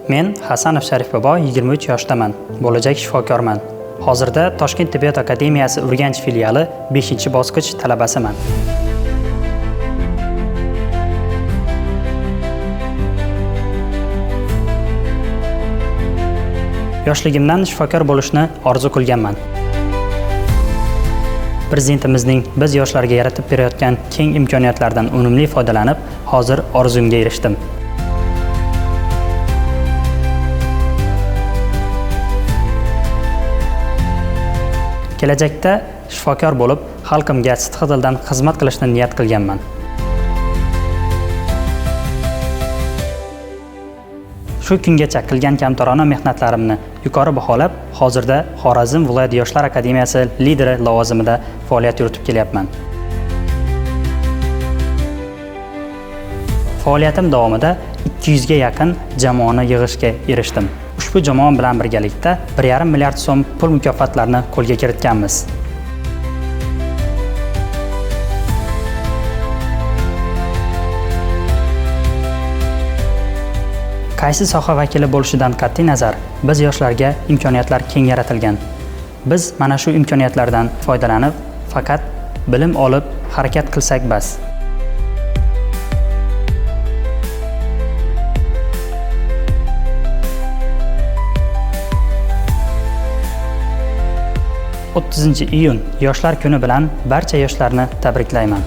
Men Hasanov Sharif bobo, 23 yoshdaman. Bo'lajak shifokorman. Hozirda Toshkent tibbiyot akademiyasi Urganch filiali 5-bosqich talabasiman. Yoshligimdan shifokor bo'lishni orzu qilganman. Prezidentimizning biz yoshlarga yaratib berayotgan keng imkoniyatlardan unumli foydalanib, hozir orzumga erishdim. Kelajakda shifokor bo'lib, xalqimga sidqi dildan xizmat qilishni niyat qilganman. Shu kungacha qilgan kamtarona mehnatlarimni yuqori baholab, hozirda Xorazm viloyat yoshlar akademiyasi lideri lavozimida faoliyat yuritib kelyapman. Faoliyatim davomida 200 ga yaqin jamoani yig'ishga erishdim. Ushbu jamoa bilan birgalikda 1,5 milliard so'm pul mukofotlarini qo'lga kiritganmiz. Qaysi soha vakili bo'lishidan qat'iy nazar, biz yoshlarga imkoniyatlar keng yaratilgan. Biz mana shu imkoniyatlardan foydalanib, faqat bilim olib, harakat qilsak bas. 30 iyun Yoshlar kuni bilan barcha yoshlarni tabriklayman.